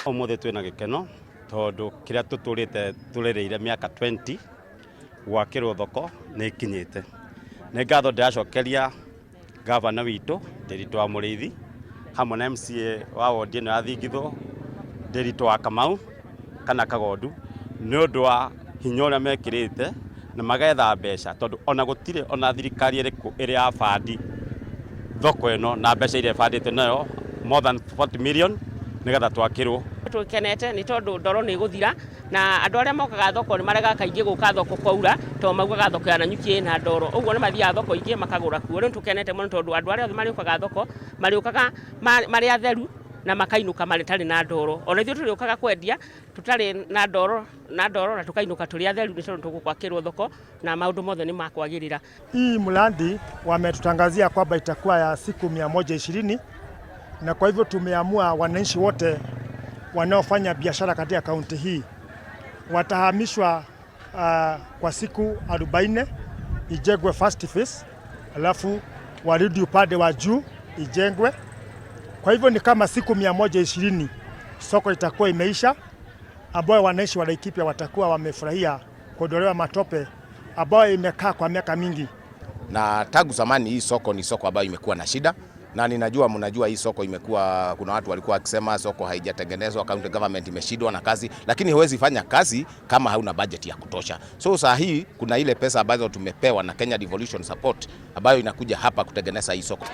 Ũmũthĩ twĩna gĩkeno tondũ kĩrĩa tũtũrĩte tũrĩrĩire mĩaka 20 gwakĩrwo thoko nĩ ĩkinyĩte. Nĩ ngatho ndĩracokeria gavana witũ Ndiritu wa Mũrĩithi hamwe na MCA wa wondi ĩno ya Thingithũ Ndiritu wa Kamau kana Kagondu nĩ ũndũ wa hinya ũrĩa mekĩrĩte na magetha mbeca tondũ ona gũtirĩ ona thirikari ĩrĩkũ ĩrĩ ya bandi thoko ĩno na mbeca iria ĩbandĩte nayo more than 40 million nĩgetha twakĩrwo. Tũkenete nĩ tondũ ndoro nĩ ĩgũthira na andũ arĩa mokaga thoko nĩ maregaga kaingĩ gũka thoko kwaura tondũ maugaga thoko ya Nanyuki ĩna ndoro, ũguo nĩ mathiaga thoko ingĩ makagũra kuo. Rĩu tũkenete mũno tondũ andũ arĩa othe marĩũkaga thoko marĩũkaga marĩ atheru na makainũka matarĩ na ndoro. Ona ithuĩ tũrĩũkaga kwendia tũtarĩ na ndoro na ndoro na tũkainũka tũrĩ atheru nĩ tondũ tũgũkwakĩrwo thoko na maũndũ mothe nĩ makwagĩrĩra. Hii mradi wametutangazia kwamba itakuwa ya siku 120 na kwa hivyo tumeamua wananchi wote wanaofanya biashara katika kaunti hii watahamishwa kwa siku 40 ijengwe first phase, alafu warudi upande wa juu ijengwe. Kwa hivyo ni kama siku 120 soko itakuwa imeisha, ambayo wananchi wa Laikipia watakuwa wamefurahia kuondolewa matope ambayo imekaa kwa miaka mingi. Na tangu zamani hii soko ni soko ambayo imekuwa na shida, na ninajua mnajua hii soko imekuwa, kuna watu walikuwa wakisema soko haijatengenezwa, county government imeshindwa na kazi, lakini huwezi fanya kazi kama hauna budget ya kutosha. So saa hii kuna ile pesa ambazo tumepewa na Kenya Devolution Support ambayo inakuja hapa kutengeneza hii soko.